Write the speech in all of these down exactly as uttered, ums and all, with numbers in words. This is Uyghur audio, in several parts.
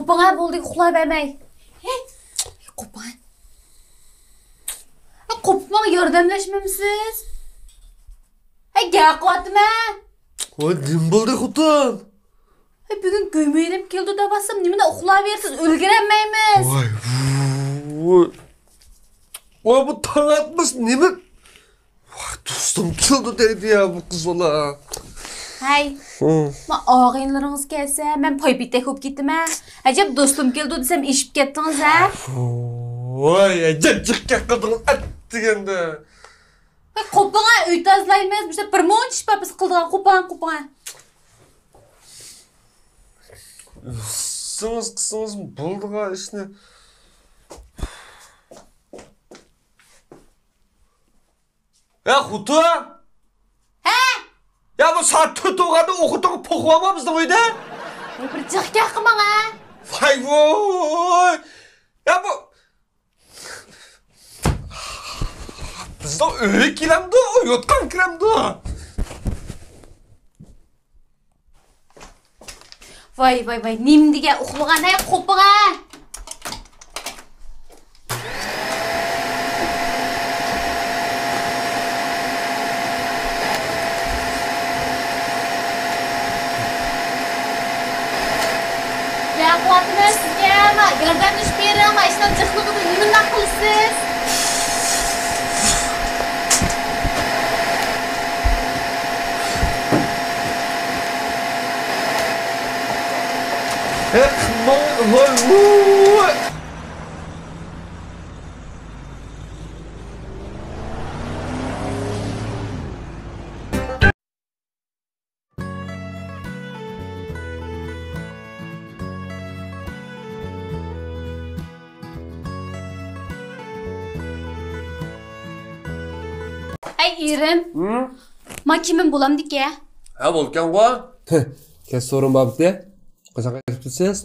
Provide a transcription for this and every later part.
بۇڭا بولدى، ئۇخلاۋەرمەي. ھەي، قوپۇڭ. ھەي، قوپۇپ ماڭا ياردەملەشمەمسىز؟ ھەي، گەپ قىلىۋاتىمەن. ۋاي، نېمە بولدى، خوتۇن؟ ھەي، بۈگۈن گۈمۈرۈپ كېلىدۇ دەۋاتسام، نېمىنداق ئۇخلاۋېرىسىز، ئۆلگۈرەلمەيمىز. ۋاي، ۋاي. ۋاي، بۇ تاڭ ئاتماس نېمە؟ ۋاي، دوستۇم كېلىدۇ دەيدۇ يا بۇ قىز بالا. ھەي، ھە. ما ئاغىنىلىرىڭىز كەلسە، مەن پايپېتەك بولۇپ كېتىمەن. ئەجەب دوستۇم كېلىدۇ دېسەم ئېشىپ كەتتىڭىز ھە؟ ۋاي، ئەجەب جىق گەپ قىلدىڭىز ئەتىگەندە. ۋاي، قوپۇڭا، ئۆي تازىلايمىز. بىزدە بىر مۇنچە ئىش بار بىز قىلىدىغان. قوپۇڭا، قوپۇڭا. ئۆزىڭىز قىلسىڭىز بولىدىغان ئىشنى. يا خوتۇن! ھە؟ يا بۇ سائەت تۆت بولغاندا ئوقۇتۇڭ پوقۇۋالما بىزنىڭ ئۆيدە. ۋاي، بىر جىق گەپ قىلماڭ ھە. ۋاي ۋوي! يا بۇ بىزنىڭ ئۆيگە كېلەمدۇ، يوتقان كىرەمدۇ؟ ۋاي، ۋاي، ۋاي، نېمە دېگەن ئۇخلىغان، ھەي، قوپۇڭ ھە! ياقلاپمەن سىزگە، ياردەملىشىپ بېرىڭ، مانا ئىشنىڭ جىقلىقىدا نېمىنداق قىلىسىز؟ ھەق، ماڭ، ۋاي، ۋۇي. ھەي، ئېرىم. ھىم؟ ما كىيىمىم بولامدىكەن؟ ھە، بولىدىكەنغۇ. كەچ سورۇن بابىتى. قاچان قايتىپسىز؟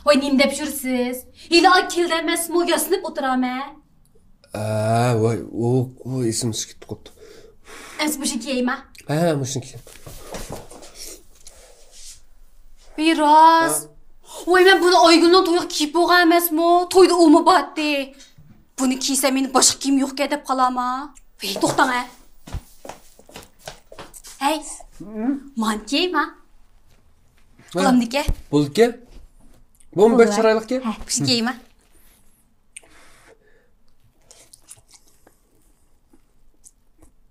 ۋاي، نېمە دەپ يۈرسىز؟ ھېلى ئاي كېلىدۇ ئەمەسمۇ، ياسىنىپ ئولتۇرامەن. ئە، ۋاي، ئۇ، ئۇ ئېسىمدىن چىقىپ قاپتۇ. ئەمسە مۇشۇنى كىيەيمۇ؟ ھە، مۇشۇنى كىيىڭ. ۋاي، راست. ھە؟ ۋاي، مەن بۇنى ئايگۈلنىڭ تويىغا كىيىپ بولغان ئەمەسمۇ؟ تويدا ئۇمۇ بارتتى. بۇنى كىيسەم مېنىڭ باشقا كىيىم يوقكەن دەپ قالامۇ؟ ۋاي، توختاڭ ھە. ھەي. ھىم؟ مانا كىيەيمۇ؟ ھە. بولامدىكەن؟ بولىدىكەن. بۇمۇ بەك چىرايلىقكەن. ھە، مۇشۇنى كىيەيمۇ؟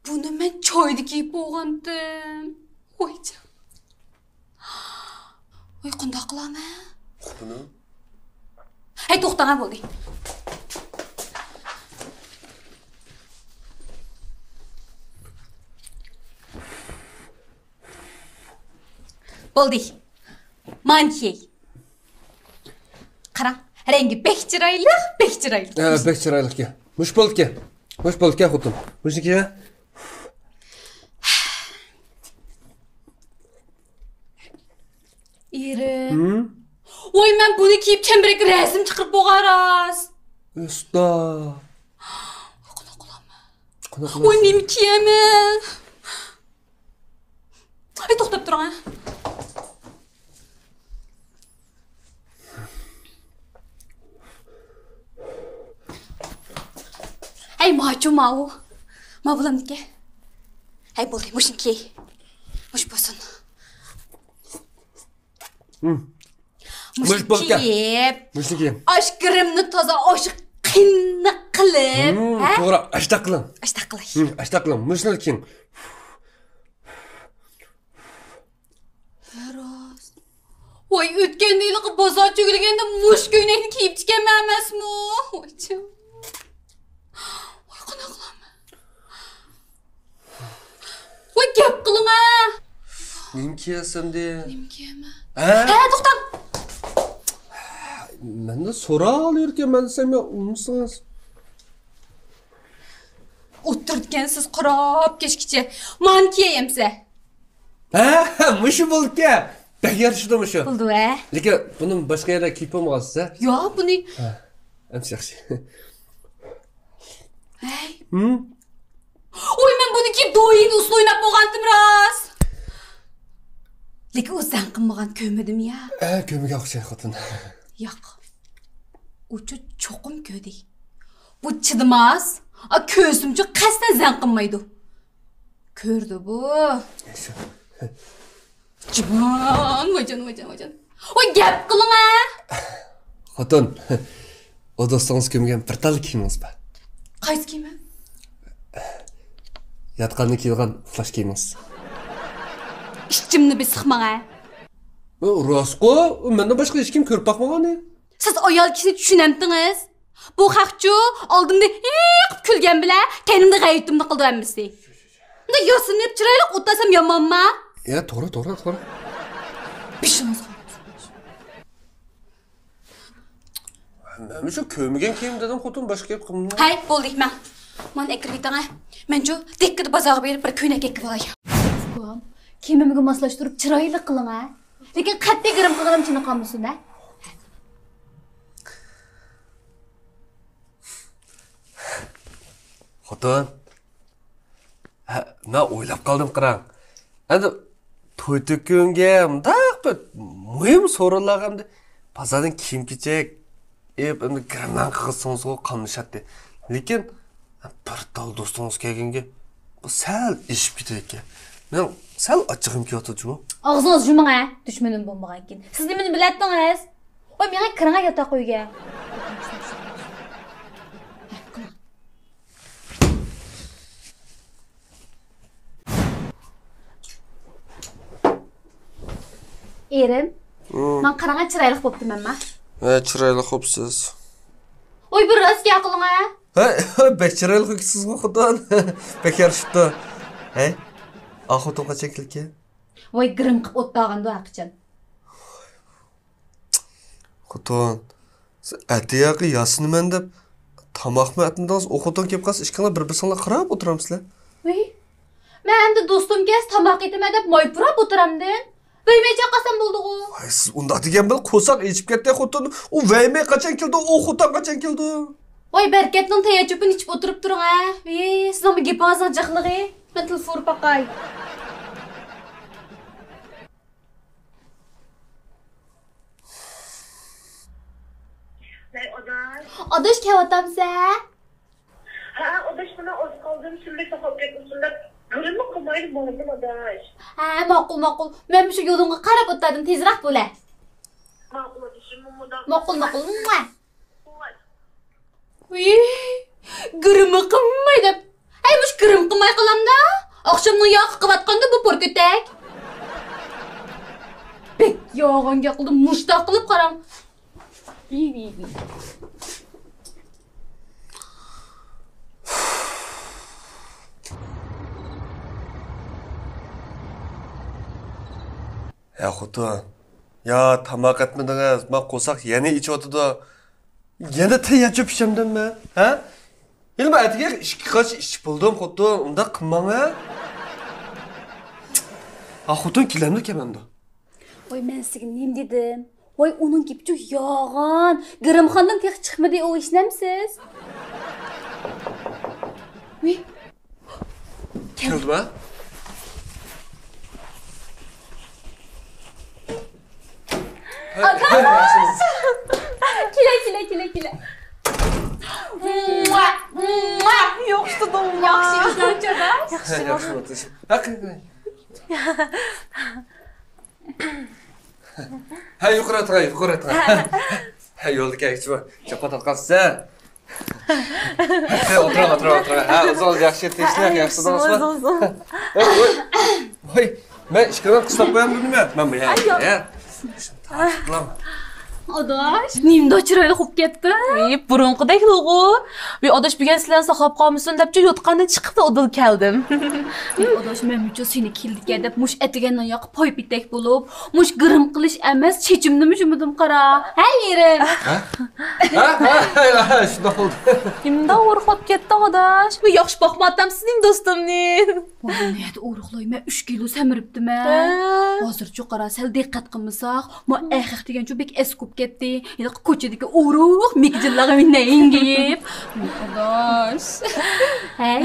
بۇنى مەن چايدا كىيىپ بولغانتىم. ۋايجان. ۋاي، قانداق قىلامەن؟ بۇنى؟ ھەي، توختاڭ ھە، بولدى. بولدى. مانا كىيەي. قاراڭ، رەڭگى بەك چىرايلىق، بەك چىرايلىق. ھە، بەك چىرايلىقكەن. مۇشۇ بولىدىكەن. مۇشۇ بولىدىكەن، خوتۇن. مۇشۇنى كىيە. ئېرىم. ھىم؟ ۋاي، مەن بۇنى كىيىپ چەمبىرەككە رەسىم چىقىرىپ بولغان راست. ئۇستا. قانداق قىلامەن؟ قانداق قىلامەن؟ ۋاي، نېمە كىيەمەن؟ ھەي، توختاپ تۇرۇڭ ھە. ھەي، ماچۇ ماۋۇ. ما بولامدىكەن؟ ھەي، بولدى، مۇشۇنى كىي. مۇشۇ بولسۇن. ھىم. مۇشۇنى كىيىپ، مۇشۇنى كىيىپ. ئاشۇ گىرىمنى تازا ئاشۇ قېنىق قىلىپ، ھە؟ توغرا، ئاشتاق قىلىڭ. ئاشتاق قىلاي. ھىم، ئاشتاق قىلىڭ. مۇشۇنى كىيىڭ. راست. ۋاي، ئۆتكەندە ھېلىقى بازار چۆگىلىگەندە مۇشۇ كۆينەكنى كىيىپتىكەنمەن ئەمەسمۇ؟ ۋايجان. ۋاي، قانداق قىلامەن؟ ۋاي، گەپ قىلىڭە. نېمە كىيەسەمدى؟ نېمە كىيەمەن؟ ھە؟ ھە، توختاڭ. مەندىن سوراۋېرىدىكەنمەن دېسەم يا، ئۇنىمىسىڭىز. ئولتۇرىدىكەنسىز قاراپ كەچكىچە. مانا كىيەي ئەمسە. ھە، مۇشۇ بولىدىكەن. بەك يارىشىدۇ مۇشۇ. بولدى ھە. لېكىن بۇنى باشقا يەردە كىيىپ بولمىغانسىز ھە؟ ياق، بۇنى. ھە، ئەمسە ياخشى. ھەي. ھىم؟ ۋاي، مەن بۇنى كىيىپ دويىن ئۇسسۇل ئويناپ بولغانتىم راست. لېكىن ئۇ زەڭ قىلمىغان، كۆرمىدىم يا. ئە، كۆرمىگەن ئوخشايدۇ خوتۇن. ياق. ئۇچۇ چوقۇم كۆردى. بۇ چىدىماس. ئا، كۆرسىمۇچۇ قەستەن زەڭ قىلمايدۇ. كۆردى بۇ. جان، ۋايجان، ۋايجان، ۋايجان. ۋاي، گەپ قىلىڭ ھە. خوتۇن، ئۇ دوستىڭىز كۆمگەن بىر تال كىيىمىڭىز بار. قايسى كىيىمى؟ ياتقاندا كىيىدىغان ئۇخلاش كىيىمىڭىز. ئىچىمنى بىر سىقماڭ ھە. ئۇ راستقۇ، مەندىن باشقا ھېچكىم كۆرۈپ باقمىغان. سىز ئايال كىشىنى چۈشىنەمتىڭىز؟ بۇ خەقچۇ، ئالدىمدا ھىق كۈلگەن بىلەن، كەينىمدە غەيۋىتىمنى قىلىدۇ ھەممىسى. مۇنداق ياسىنىپ چىرايلىق ئولتۇرسام يامانما؟ يا، توغرا، توغرا، توغرا. بېشىڭىزغا. مەن شۇ كۆرمىگەن كىيىم دېدىم، خوتۇن، باشقا گەپ قىلمىدىم. ھەي، بولدى، مەن. مانا ئەكىرىۋېتىڭ ھە. مەنچۇ دىككىدە بازارغا بېرىپ بىر كۆينەك ئەكىپ ئالاي. ئۇكام، كىيىمىمگە ماسلاشتۇرۇپ چىرايلىق قىلىڭ ھە. لېكىن قەتئىي گىرىم قىلغىنىم چىنى قالمىسۇن ھە. خوتۇن. ھە، مەن ئويلاپ قالدىم، قاراڭ. ئەمدى توي-تۆكۈنگە، مۇنداق بىر مۇھىم سورۇنلارغا ئەمدى بازاردىن كىيىم-كېچەك ئېلىپ، ئەمدى گىرىملارنى قىلسىڭىزغۇ قاملىشاتتى. لېكىن بىر تال دوستىڭىز كەلگەنگە بۇ سەل ئېشىپ كېتىدىكەن. مېنىڭ سەل ئاچچىقىم كېلىۋاتىدۇ جۇمۇ. ئاغزىڭىزنى يۇمۇڭ ھە، دۈشمىنىم بولمىغانكىن. سىز نېمىنى بىلەتتىڭىز؟ ۋاي، مېڭە كىرىڭە ياتاق ئۆيگە. ئېرىم، مم. ماڭا قاراڭا، چىرايلىق بوپتىمەنما؟ ھە، چىرايلىق بوپسىز. ۋاي، بىر راست گەپ قىلىڭا. ھە، بەك چىرايلىق ئۆكسىزغۇ خوتۇن. بەك يارىشىپتۇ. ھەي، ئا خوتۇن قاچان كېلىككەن؟ ۋاي، گىرىم قىپ ئولتۇرغاندۇ ھەقىچان. خوتۇن، سىز ئەتىگەنگە ياسىنىمەن دەپ تاماقمۇ ئەتمىدىڭىز، ئۇ خوتۇن كېلىپ قالسا ئىككىڭلار بىر-بىرسىڭلار قاراپ ئولتۇرامسىلەر. ۋىي، مەن ئەمدى دوستۇم كەلسە تاماق ئېتىمەن دەپ ماي پۇراپ ئولتۇرامدىم. ۋەيمەي چاققانسام بولدىغۇ. ۋاي، سىز ئۇنداق دېگەن بىلەن قورساق ئېچىپ كەتتى خوتۇن. ئۇ ۋەيمەي قاچان كېلىدۇ، ئۇ خوتۇن قاچان كېلىدۇ؟ ۋاي، بەرىكەتنىڭ تەييار چۆپىنى ئىچىپ ئولتۇرۇپ تۇرۇڭ ھە. ۋىي، سىزنىڭ بۇ گېپىڭىزنىڭ جىقلىقى. مەن تېلېفون ئۇرۇپ باقاي. ۋەي، ئاداش. ئاداش، كەۋاتامسە؟ ھە، ئاداش، مانا ئاز قالدىم، سۈملۈك تاقاپ كەتمىسۇن دەپ، گىرىممۇ قىلمايدۇ ماڭدىم، ئاداش. ھە، ماقۇل، ماقۇل. مەن مۇشۇ يولۇڭغا قاراپ ئولتۇردۇم، تېزراق بولە. ماقۇل، ئادىشىم، ماقۇل. ماقۇل، ماقۇل. ۋىي، گىرىممۇ قىلماي دەپ. ھەي، مۇشۇ گىرىم قىلماي قالامدا؟ ئاخشامنىڭ ياقى قىلىۋاتقاندا بۇ پور كۆتەك. بەك ياغان گەپ قىلدى، مۇشتاق قىلىپ قاراڭ. ۋىي، ۋىي، ۋىي. ھە خوتۇن، يا تاماق ئەتمىدىڭىز، ما قورساق يەنە ئېچىۋاتىدۇ. يەنە تەييار چۆپ ئىچەمدىممەن، ھە؟ ھېلىمۇ ئەتىگەن ئىككى قاچا ئىچىپ بولدۇم خوتۇن، ئۇنداق قىلماڭ ھە. ھا خوتۇن كېلەمدۇ كەلمەمدۇ؟ ۋاي مەن سىزگە نېمە دېدىم؟ ۋاي ئۇنىڭ گېپىچۇ يالغان، گىرىمخانىدىن تېخى چىقمىدى ئۇ، ئىشىنەمسىز؟ ۋىي. كەلدىما؟ كېلە، كېلە، كېلە، كېلە. ياخشى تۇردۇڭ. ياخشى ئىشلەپچۇ ئاداش؟ ياخشى، ياخشى. ھە، يۇقىرى ئاتىغاي، يۇقىرى ئاتىغاي. ھە، يولدا كەلگۈچى بار. چاپا تارتقانسىز. ھە، ئولتۇرۇڭ، ئولتۇرۇڭ، ئولتۇرۇڭ. ھە، ئۆزىڭىز ياخشى، تىنچلىق، ياخشى تۇردىڭىزمۇ؟ ھە، ۋاي، ۋاي، مەن ئىككىڭلارنى قىستاپ قويامدىم نېمە؟ مەن بۇ يەردە. ئاداش، نېمىنداق چىرايلىق بولۇپ كەتتىڭ؟ ئى، بۇرۇنقىدەكلىغۇ. ۋى ئاداش، بۈگۈن سىلەرنى ساقلاپ قالمىسۇن دەپچۇ يوتقاندىن چىقىپلا ئۇدۇل كەلدىم. ۋى ئاداش، مەنمۇچۇ سېنى كېلىدىكەن دەپ مۇش ئەتىگەننىڭ ياقى پاي پېتەك بولۇپ، مۇش گىرىم قىلىش ئەمەس، چېچىمنىمۇ يۇمىدىم قارا. ھە، يېرىم. ھە؟ ھە، ھە، ھە، ھە، شۇنداق بولدى. نېمىنداق ئورۇقلاپ كەتتىڭ ئاداش؟ ۋى ياخشى باقمايتتىم سېنىڭ دوستۇمنى. ۋاي، نەدە ئورۇقلايمەن، ئۈچ كىلو سەمرىپتىمەن. ھە. ھازىرچۇ قارا، سەل دىققەت قىلمىساق، ما ئەخەق دېگەنچۇ بەك ئەسكى بولۇپ كەتتى. ھېلىقى كوچىدىكى ئورۇق مېكىجىنلارغا مەينەت يېڭىپ. ئاداش. ھەي.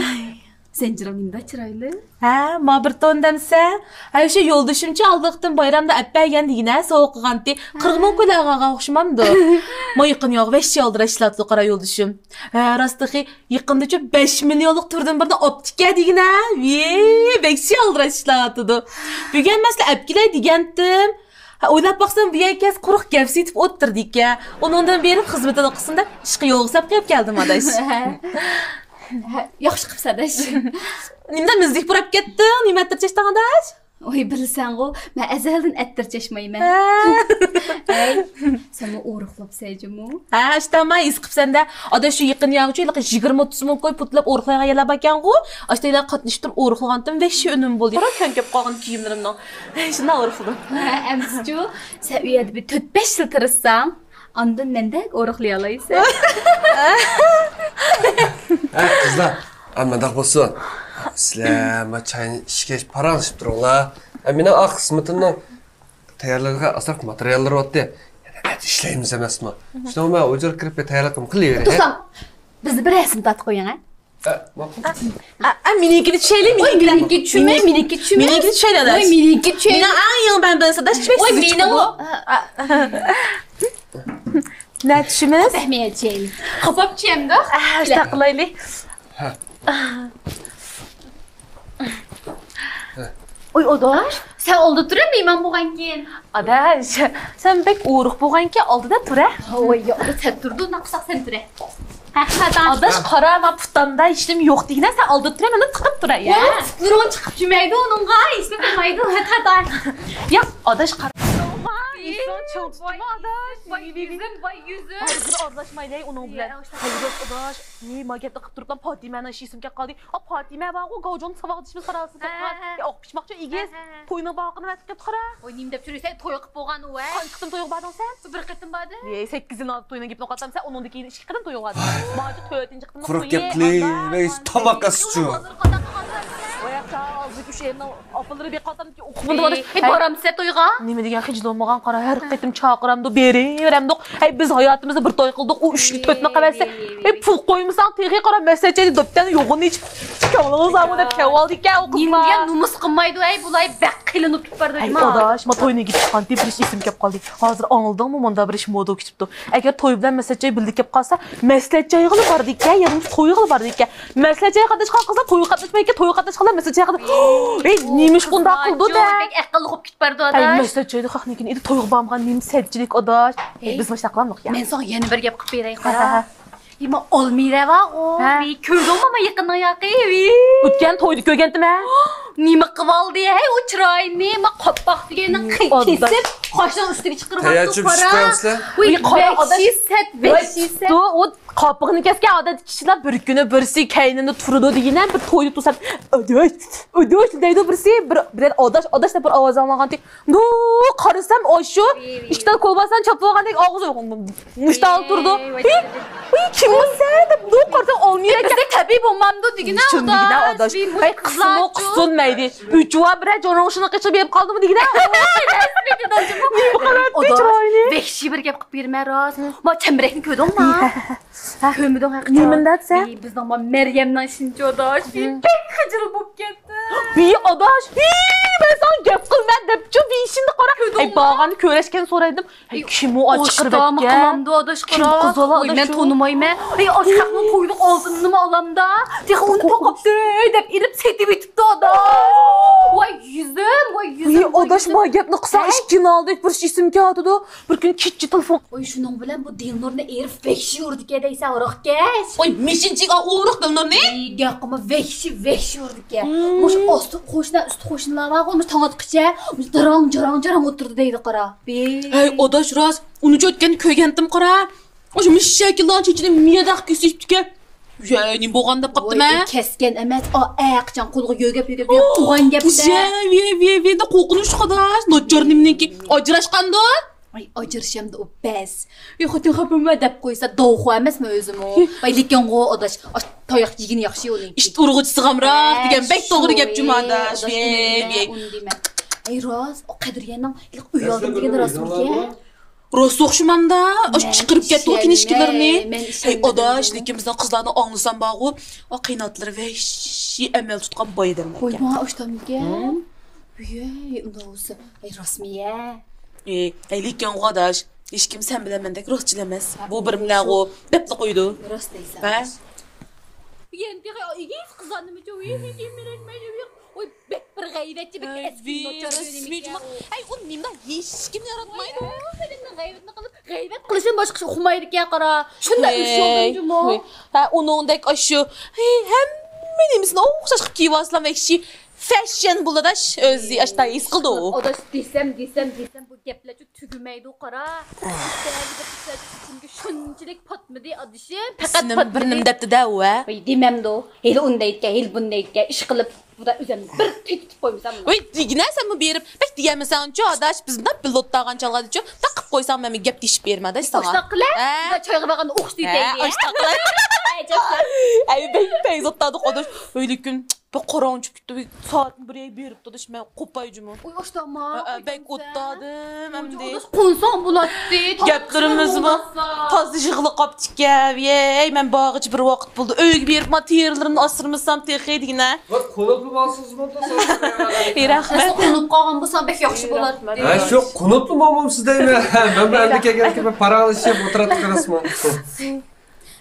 زەنجىرىڭ نېمىنداق چىرايلىق. ھە، ما بىر تون دەمسە؟ ھە، شۇ يولدىشىمچۇ ئالدى قېتىم بايرامدا ئەپ بەرگەن دېگىنە، سوۋغا قىلغانتى. قىرىق مىڭ كوي ئالغانغا ئوخشىمامدۇ؟ ما يېقىن ياغ ۋەھشىي ئالدىراش ئىشلەۋاتىدۇ، قارا يولدىشىم. ھە، راستتىكى يېقىندىچۇ بەش مىليونلۇق تۈردىن بىرنى ئاپتىكەن دېگىنە. ۋىي، ۋەھشىي ئالدىراش ئىشلەۋاتىدۇ. بۈگۈن مەن سىلەر ئەپ كېلەي دېگەنتىم. ھە، ئويلاپ باقسام، بۇ يەرگە كەلسە قۇرۇق گەپ سېتىپ ئولتۇرىدىكەن. ئۇنىڭدىن بېرىپ خىزمىتىنى قىلسۇن دەپ ئىشقا يولغا سەپ قىلىپ كەلدىم، ئاداش. ھە، ياخشى قىپسەن، ئاداش. نېمىدە مىزدىك پۇراپ كەتتىڭ؟ نېمە ئەتتىرىپ چاچتىڭ، ئاداش؟ ۋاي، بىلسەڭغۇ، مەن ئەزەلدىن ئەتتىرىپ چاچمايمەن. ھە. ھەي، سەنمۇ ئورۇقلاپ سەيجىمۇ؟ ھە، ئاشتاما ھېس قىپسەن-دە. ئاداش، شۇ يېقىن ياغىچۇ ھېلىقى يىگىرمە ئوتتۇز مىڭ كوي پۇتلاپ ئورۇقلايدىغان يەرلەر باركەنغۇ. ئاشتا يەرلەر قاتنىشىپ تۇرۇپ ئورۇقلىغانتىم، ۋەھشىي ئۈنۈم بولدى. قارا، كۆڭ كۆپ قالغان كىيىملىرىمنىڭ. شۇنداق ئورۇقلىدىم. ھە، ئەمىسىچۇ، سەن ئۇ يەردە بىر تۆت-بەش يىل تىرىشساڭ، ئاندىن مەندەك ئورۇقلىيالايسەن. ھە، قىزلار، ھە، مۇنداق بولسۇن. سىلەر ما چاينى ئىچكەچ پاراڭلىشىپ تۇرۇڭلار. ھە، مېنىڭ ئا خىزمىتىمنىڭ تەييارلىرىغا ئازراق ماتېرىياللار بارتتى. يەنە ئەتە ئىشلەيمىز ئەمەسمۇ؟ شۇنىڭ بىلەن ئوجۇر كىرىپ بىر تەييارلىقىم قىلىۋېرەي. توختاڭ، بىزنى بىر رەسىم تارتىپ قويۇڭ، ھە؟ ئە، ماقۇل. ئە، ئە، مېنىڭكىنى چۈشەيلى، ۋاي، مېنىڭكىنى. مېنىڭكىنى چۈشمە، مېنىڭكىنى چۈشمە. مېنىڭكىنى چۈشەيلى، ئاداش. ۋاي، مېنىڭكىنى چۈشمە. مېنىڭ ئەڭ يېڭى بەندىم، ئاداش. ۋاي، مېنىڭ. نە چۈشىمىز؟ سەھمىيە چۈشەيلى. قاپاپ چۈشەمدۇ؟ ئە، شۇنداق قىلايلى. ھە. ئوي، ئاداش، سەن ئالدىدا تۇرە، مېھمان بولغانكىن. ئاداش، سەن بەك ئورۇق بولغانكىن، ئالدىدا تۇرە. ھاۋاي، يا، سەن تۇردۇ، ناقساق سەن تۇرە. ھە، ھە، تا. ئاداش، قارا، ما پۇتامدا ھېچنېمە يوق دېگىنە، سەن ئالدىدا تۇرە، مەن تىقىپ تۇرە، يا. ۋاي، پۇتلىرىڭ چىقىپ جۈمەيدۇ ئۇنىڭغا، ھېچنېمە قىلمايدۇ، ھە، تا، تا. يا، ئاداش، قارا. ۋاي، يۈزۈم، ۋاي، يۈزۈم. ھازىر ئارىلاشمايلى ئۇنىڭ بىلەن. يا، ئاداش، ئاداش. نېمە گەپنى قىلىپ تۇرۇپلا پاتىمەنىڭ ئىشى ئېسىمگە قالدى. ئا، پاتىمە بارغۇ، گاۋجۇڭدا ساۋاقدىشىمىز قاراسىز. ھە، ھە. ئە، ئاق پىشماقچى ئېگىز. ھە، ھە. توينىڭ باغقىنى ۋەت قىپ قارا. ۋاي، نېمە دەپ يۈرىسەن؟ توي قىپ بولغان ئۇ، ۋە. قانچە قېتىم تويغا باردىڭ سەن؟ بىر قېتىم باردىم. ۋەي، سەككىز يىل ئالدى توينىڭ گېپىنى قىلىۋاتامسەن، ئۇنىڭدىن كېيىن ئىككى قېتىم تويغا باردىم. ماڭا تۆتىنچى قېتىم. قۇرۇق گەپ قىلىۋەرسە تاماق ئەسچۇ. ۋاي، ئاكا، ھازىر ئۈچ ئېرىنىڭ ئاپىلىرى بىر قاتار ئوقۇپ. ئەي، بارامسىز تويغا؟ نېمە دېگەن خىجىل بولمىغان، قارا، ھەر قېتىم چاقىرامدۇ، بېرىۋېرەمدۇق. ھەي، بىز ھاياتىمىزدا بىر توي قىلدۇق، ئۇ ئۈچ، تۆتنى قىلىۋەتسە. ھەي، پۇل قويمىساڭ تېخى، قارا، مەسلىھەت جايىدا دوپتەننى يوغىنى ئېچىپ، كۆڭلىڭىز بارمۇ دەپ كېلىۋالىدىكەن ئۇ قىزلار. نېمىگە نومۇس قىلمايدۇ، ھەي، بۇلار بەك قىلىنىپ تۇرۇپ بارىدۇ. ھەي، ئاداش، ما توينىڭ گېپى چىققانتى، بىر ئىش ئېسىمگە كەپ قالدى. ھازىر ئاڭلىدىڭمۇ، مۇندا بىر ئىش مودا كېتىپتۇ. ئەگەر توي بىلەن مەسلىھەت جايى بىللە كەپ قالسا، مەسلىھەت جايىغىلا بارىدىكەن، يەنە تويغىلا بارىدىكەن. مەسلىھەت جايىغا قاتناشقان قىزلار تويغا قاتناشمايدىكەن، تويغا قاتناشقانلار مەسلىھەت جايىغا قاتناش-، ھەي، نېمە ئىش بۇنداق قىلدى دە؟ بەك ئەقىللىق بولۇپ كېتىپ بارىدۇ، ھەي، ئاداش. مەسلىھەت جايىدا خەقنىڭكىنى ئىدى، تويغا بارمىغان نېمە سەتچىلىك، ئاداش. ھەي، بىز مۇشۇنداق قىلامدۇق يا؟ مەن ساڭا يەنە بىر گەپ قىلىپ بېرەي، قارا. ھە، ھە، ھە. ئىما ئالمىرە بارغۇ، ھە. ۋىي، كۆردۈڭمۇ ما يېقىننىڭ ياقى، ۋىي. ئۆتكەن تويدا كۆرگەنتىم ھە. نېمە قىلىۋالدى ھەي ئۇ چىرايىنى؟ ما قاپاق دېگەننىڭ قېنى كېسىپ، قاشنىڭ ئۈستىگە چىقىرىۋاپتۇ، قارا. ۋىي، قارا، ئاداش. ۋەھشىي سەت، ۋەھشىي سەت. ئۇ قاپىقىنى كەسكەن ئادەتتىكى كىشىلەر بىر كۈنى بىرسى كەينىدە تۇرىدۇ دېگىنە، بىر تويدا تۇرسام، ئاداش، ئاداش دەيدۇ بىرسى، بىر، بىرەر ئاداش، ئاداش دەپ بىر ئاۋاز ئاڭلانغانتى. دۇ قارىسام، ئاشۇ ئىككى تال كولباسىنى چاپلىغاندەك ئاغزى مۇشتال تۇرىدۇ. ھى، ھى، كىم بۇ سەن دەپ دۇ قارىسام، ئالمىرە ئىكەن. بىزدە تەبىئىي بولمامدۇ دېگىنە، ئاداش. ھەي، قىسمۇ قىسسۇن مەيدى. ئۈچ ۋا بىرەر جورۇڭشىنىڭ قېشىغا بېرىپ قالدىمۇ دېگىنە. نېمە قىلاتتى چىرايىنى؟ ۋەھشىي بىر گەپ قىلىپ بېرىمەن راست. ما چەمبىرەكنى كۆردۈڭمۇ؟ كۆرمىدىڭ ھەقىقەتەن. نېمىنى دەتسە؟ بىزنىڭ ما مەريەمنىڭ شىنچۇ ئاداش. بەك خىجىل بولۇپ كەتتى. ۋىي ئاداش، ھىي، مەن ساڭا گەپ قىلىمەن دەپچۇ، ۋىي شىندى قارا. ئەي، بارغاندا كۆرۈشكەن سورايدىم. ھەي، كىم ئۇ ئاچىقىرىۋەتكەن؟ كىم قىزىلا ئاداش؟ مەن تونۇمايمەن. تېخى ئۇنى توقاپتۇ دەپ ئېلىپ سېتىۋېتىپتۇ ئاداش. ۋاي يۈزۈم، ۋاي يۈزۈم. ئاداش، ما گەپنى قىلساڭ، ئىككى نالدەك بىر ئىش ئېسىمگە كېلىۋاتىدۇ. بىر كۈنى كېچىچە تېلېفون. ۋاي شۇنىڭ بىلەن بۇ دىلنۇرنى ئېرىپ ۋەھشىي ئۇرىدىكەن دەيسەن، ئۇرۇقكەش. ۋاي مېشىنچىگە ئۇرۇق دىلنۇرنى. گەپ قىلما، ۋەھشىي، ۋەھشىي ئۇرىدىكەن. مۇشۇ ئاستى قوشنا، ئۈستى قوشنىلار بارغۇ، مۇشۇ تاڭ ئاتقىچە مۇشۇ دىراڭ جىراڭ جىراڭ ئولتۇرىدۇ دەيدۇ قارا. ھەي ئاداش راست، ئۇنىچە ئۆتكەندە كۆرگەنتىم قارا. ئاشۇ مىششەكىللارنىڭ چېچىنى مىياداق كېسىشىپتىكەن. يە، نېمە بولغان دەپ قاپتىمەن؟ كەسكەن ئەمەس، ئا، ئەقىچان قولىغا يۆگەپ يۆگەپ يۆگەپ قىلغان گەپتە. ۋىي، ۋىي، ۋىي، قورقۇنچلۇق ئاداش، ناچار نېمىنىڭكى. ئاجراشقاندۇ؟ ئاي، ئاجرىشامدۇ ئۇ بەس. يا، خوتۇن خاپىمەن دەپ قويسا، داۋخۇ ئەمەسمۇ ئۆزىمۇ؟ ۋاي، لېكىنغۇ ئاداش، ئاش، تاياق يېگىنى ياخشى ئۇنىڭكى. ئىت ئۇرغۇچىسىغامراق دېگەن بەك توغرا گەپ جۇما ئاداش. ۋىي، ۋىي. ئۇنى دېمە. ئەي راست، ئۇ قەدرىيەنىڭ ئۆي ئالدىم دېگىنى راستمىكەن؟ روسا ئوخشىمامدا؟ ئاشۇ چىقىرىپ كەتتىغۇ كىنىشكىلىرىنى. ھەي ئاداش، لېكىن بىزنىڭ قىزلارنى ئاڭلىسام بارغۇ، قېيىناتىلىرى ۋەھشىي ئەمەل تۇتقان باي ئادەملەر ئىكەن. ۋاي، ئاشتامىكەن؟ ۋىي، ئۇنداق بولسا، ھەي، راستمۇ يە؟ ھەي، لېكىن ئاداش، ھېچكىم سەن بىلەن مەندەك راستچىل ئەمەس. بۇ بىر مىلەغۇ دەپلا قويىدۇ. راست دەيسەن. ھە؟ يەنە تېخى ئىگىز قىزلار نېمىچۇ؟ ۋىي، ھېچكىم مېرەكمەيدۇ. ۋىي، بەك بىر غەيۋەتچى، بەك ئەسكى نوچار. ھەي، ئۇ نېمىدا ھېچكىمنى ياراتمايدۇ. غەيۋەتنى قىلىپ، غەيۋەت قىلىشتىن باشقا ئىش ئۇقمايدىكەن، قارا. شۇنداق ئىش يوق جۇمۇ. ھە، ئۇنىڭدەك ئاشۇ، ھەي، ھەممە نېمىسىنى ئوخشاش قىلىپ كىيىۋالسىلا، ۋەھشىي فەشن بولىدۇ، ئۆزى ئاشتا ھېس قىلىدۇ. ئاداش، دېسەم، دېسەم، دېسەم، بۇ گەپلەرچۇ تۈگىمەيدۇ، قارا. بەزى بىر كىشىلەر ئىچىمگە شۇنچىلىك پاتمىدى، ئادىشىم. پەقەت سىنىم بىر نېمە دەپتۇ-دە ئۇ، ھە؟ ۋاي، دېمەمدۇ. ھېلى ئۇنى دەيدىكەن، ھېلى بۇنى دەيدىكەن، ئىش قىلىپ، بۇدا ئۆزۈمنى بىر تېتىتىپ قويمىسام. ۋاي، دېگىنە سەنمۇ بېرىپ، بەك دېگەنمىسەڭچۇ، ئاداش، بىز مۇنداق بىللە ئولتۇرغان چاغلاردا چۇ، مۇنداق قىلىپ قويساڭ، مەنمۇ گەپ تېشىپ بېرىمەن، ئاداش، ساڭا. ئاشتاق قىلە، ھە؟ چايغا بارغاندا ئوخشىتىۋېتەي. ھە، ئاشتاق قىلە. ئەي، بەك پەيزاتتا ئاداش. ۋاي، لېكىن بىر قاراڭغۇ چۈشۈپ كېتىپ، سائەتنى بىر يەرگە بېرىپتۇ، ئاداش، مەن قوپاي جۇمۇ. ئۇي، ئاشتاما، ھە، بەك ئوتتادىم ئەمدى. قونساڭ بولاتتى. گەپلىرىمىزمۇ تازا يىغىلىپ قاپتىكەن. ۋىي، مەن بارغىچە بىر ۋاقىت بولدى. ئۆيگە بېرىپ، ما تېرىلىرىمنى ئاستۇرمىسام تېخى دېگىنە. ۋاي، قونۇپلا مالسىزمۇ؟ ھە، رەھمەت. قونۇپ قالغان بولساڭ بەك ياخشى بولاتتى. ھە، شۇ قونۇپلا مالمامسىز دەيمەن. مەن ئەمدى كەلگەنكى بىر پاراڭلىشىپ ئولتۇراتتۇق رەسمەن.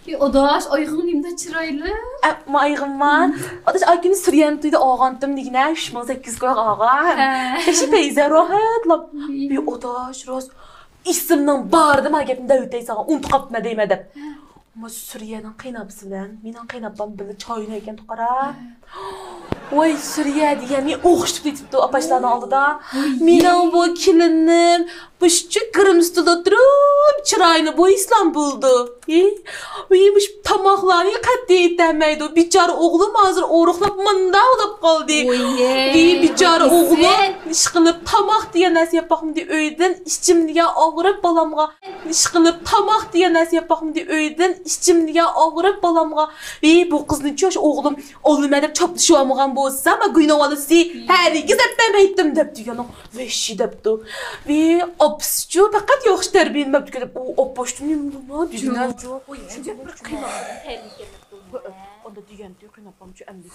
ئاداش، ئايىغىڭ نېمىنداق چىرايلىق. ئە، ما ئايىغىمما؟ ئاداش، ئاكىنى سۈرىيەنى تويدا ئالغانتىم دېگىنە، ئۈچ مىڭ سەككىز يۈز كويغا ئالغان. ھە. تېخى پەيزە راھەتلاپ. ۋىي، ئاداش، راست ئېسىمنىڭ بارىدا ما گەپنى دەۋېتەي ساڭا، ئۇنتۇپ قاپتىمەن دەيمەن دەپ. ھە. ما سۈرىيەنىڭ قېيىنئاپىسى بىلەن مېنىڭ قېيىنئاپام بىللە چاي ئوينايدىكەن، قارا. ھە. ۋاي، سۈرىيە دېگەن مېنى ئوخشىتىپ كېتىپتۇ ئاپاشلارنىڭ ئالدىدا. ۋاي. مېنىڭ بۇ كېلىنىم، بۇ شۇ گىرىمسىتىلدى تۇرۇپ، چىرايىنى بويىسىلام بولىدۇ. ھى؟ ۋىي، مۇشۇ تاماقلارنى قەتئىي ئېتەلمەيدۇ. بىچارە ئوغلۇم ھازىر ئورۇقلاپ مۇنداق بولۇپ قالدى. ۋىي، ۋىي، بىچارە ئوغلۇم ئىشقىلىپ تاماق دېگەن نەرسە يەپ باقمىدى ئۆيدىن، ئىچىم دېگەن ئاغرىپ بالامغا. ئىشقىلىپ تاماق دېگەن نەرسە يەپ باقمىدى ئۆيدىن، ئىچىم دېگەن ئاغرىپ بالامغا. ۋىي، بۇ قىزنىچۇ شۇ ئوغلۇم ئالىمەن دەپ چاپلىشىۋالمىغان بولسا، ما گۇينىڭ بالىسى ھەرگىز ئەتمەيتتىم دەپ دېگەننىڭ ۋەھشىي دەپتۇ. ۋىي، ئاپىسىچۇ پەقەت ياخشى تەربىيەلىمەپتىكەن دەپ، ئۇ ئاپاشتۇ نېمە بۇ دېگىنە. ئۇندا دېگەنتى قېيىنئاپامچۇ ئەمدى.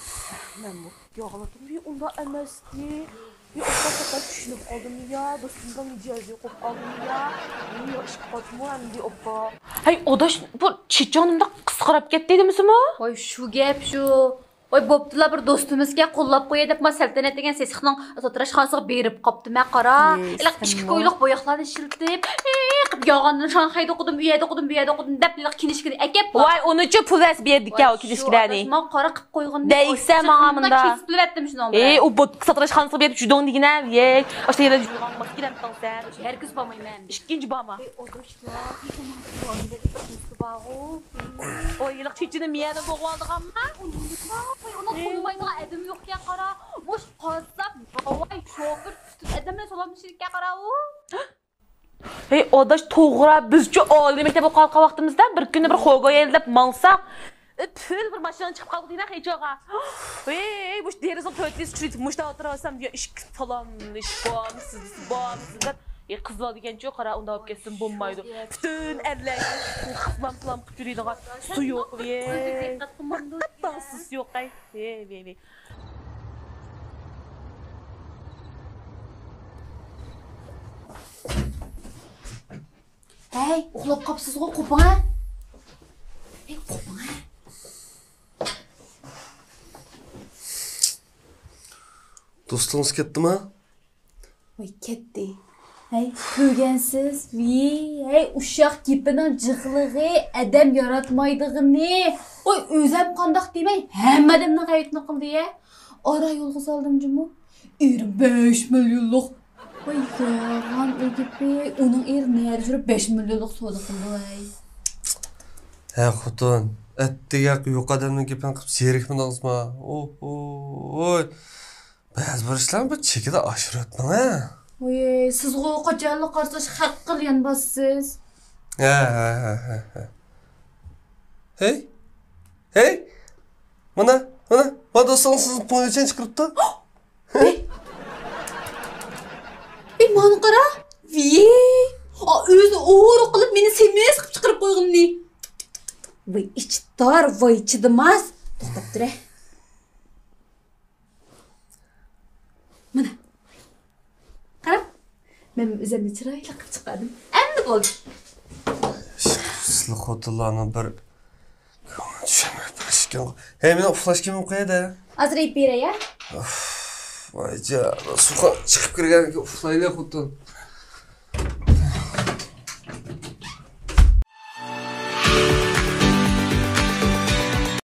مەنمۇ ياغلىتىم، ۋىي، ئۇنداق ئەمەستى. ۋىي، ئوپپا، پەقەت چۈشىنىپ قالدىممۇ يا، دوستۇمغا مىجەزى قوپ قالدىممۇ يا. ۋىي، ئىككى قاتمۇ ئەمدى، ئوپپا. ھەي، ئاداش، بۇ چېچىڭ نېمىنداق قىسقىراپ كەتتى دېمىسىمۇ؟ ۋاي، شۇ گەپ شۇ. ۋاي، بوپتۇلا، بىر دوستىمىزكەن، قوللاپ قوياي دەپ، ما سەلتەنەت دېگەن سېسىقنىڭ ساتىراش خانىسىغا بېرىپ قاپتىمەن، قارا. ھېلىقى ئىككى كويلۇق بوياقلارنى ئىشلىتىپ، ھېي، قىپ يالغاندىن شاڭخەيدە ئوقۇدۇم، ئۇ يەردە ئوقۇدۇم، بۇ يەردە ئوقۇدۇم دەپ، ھېلىقى كىنىشكىنى ئەكەپ. ۋاي، ئۇنىچۇ پۇل ئەسىپ بېرىدىكەن ئۇ كىنىشكىلەرنى. ما قارا قىپ قويغىنىنى دەيسە ماڭا مۇندا. كېسىپ پۇل ئەتتىم شۇنىڭ بىلەن. ئى، ئۇ بوتكا ساتىراش خانىسىغا بېرىپ جۈدۈڭ دېگىنە، ۋىي. ئاشتا يەردە جۈدۈڭ باشقا كىرەمتىڭ سەن؟ ھەرگىز بارمايمەن. ئىككىنچى بارما. ئى، ئۇدۇش يا، ئى، ئۇنىڭ بىر بارما دەپ بىر دوستى بارغۇ. ئوي، ھېلىقى چېچىنى مىيەدە بوغۇۋالىدىغانما؟ ئۇنىڭ، ئۇنىڭ تونۇمايدىغان ئادىمى يوقكەن، قارا. مۇش قاسساپ، ناۋاي، شوپۇر، پۈتۈن ئادەم بىلەن سالاملىشىدىكەن، قارا، ئۇ. ھەي، ئاداش، توغرا، بىزچۇ ئالىي مەكتەپ ئوقۇۋاتقان ۋاقتىمىزدا بىر كۈنى بىر خوگويەن دەپ ماڭساق، ئە، پۈل بىر ماشىنا چىقىپ قالدى دېگىنە، خېچوغا. ھەي، مۇشۇ دېرىزىنىڭ تۆتىسى چۈشۈرۈپ، مۇشۇنداق ئولتۇرۇۋالسام دېگەن، ئىككى سالاملىشىپ، بارمۇسىز، بارمۇسىز دەپ. ئە، قىز بالا دېگەنچۇ، قارا، ئۇنداق بولۇپ كەتسىمۇ بولمايدۇ. پۈتۈن ئەرلەر خىسلام-خىسلام قىلىپ يۈرىدىغان سۇيۇق، ھەي. پەقەت تاڭسىز سۇيۇق، ھەي. ھەي، ھەي، ھەي. ھەي، ئۇخلاپ قاپسىزغۇ، قوپۇڭە. ھەي، قوپۇڭە. دوستىڭىز كەتتىما؟ ۋاي، كەتتى. ھەي، كۆرگەنسىز؟ ۋىي، ھەي، ئۇششاق گېپىنىڭ جىقلىقى، ئادەم ياراتمايدىغىنى. ۋاي، ئۆزەم قانداق دېمەي، ھەممە ئادەمنىڭ غەيۋىتىنى قىلدى يە. ئارا يولغا سالدىم جۇمۇ. ئېرىم بەش مىليونلۇق. ۋاي، يالغان ئۇ گېپى. ئۇنىڭ ئېرى نەدە يۈرۈپ بەش مىليونلۇق سودا قىلدى ۋاي. ھە خوتۇن، ئەتىگە يۇقىرى ئادەمنىڭ گېپىنى قىلىپ زېرىكمىدىڭىزما؟ ئوھوي. بەزى بىر ئىشلارنى بىر چېكىدە ئاشۇرۇۋەتمەڭ ھە. ۋاي، سىزغۇ قاچانلا قارىسا شەق قىلىپ يانباسسىز. ھە، ھە، ھە، ھە، ھە. ھەي، ھەي، مانا، مانا، مانا دوستىڭىز سىزنى پۇڭيۈچۈن چىقىرىپتۇ. ھەي. ئەي، مانا قارا. ۋىي. ئۆزى ئورۇق قىلىپ مېنى سېمىز قىلىپ چىقىرىپ قويغىنىنى. ۋاي ئىچى تار، ۋاي چىدىماس. توختاپ تۇرە. مانا. قارا. مەن ئۆزۈمنى چىرايلىق قىلىپ چىقاردىم. ئەمدى بولدى. سىلى خوتۇنلارنىڭ بىر كۆڭلى چۈشەنمەي بىر ئىكەن. ھەي، مېنىڭ ئۇخلاش كىيىمىم قەيەردە؟ ھازىر ئېلىپ بېرەي، ھە؟ ۋاي جان، سۇخان چىقىپ كىرگەن ئۇخلايلى خوتۇن.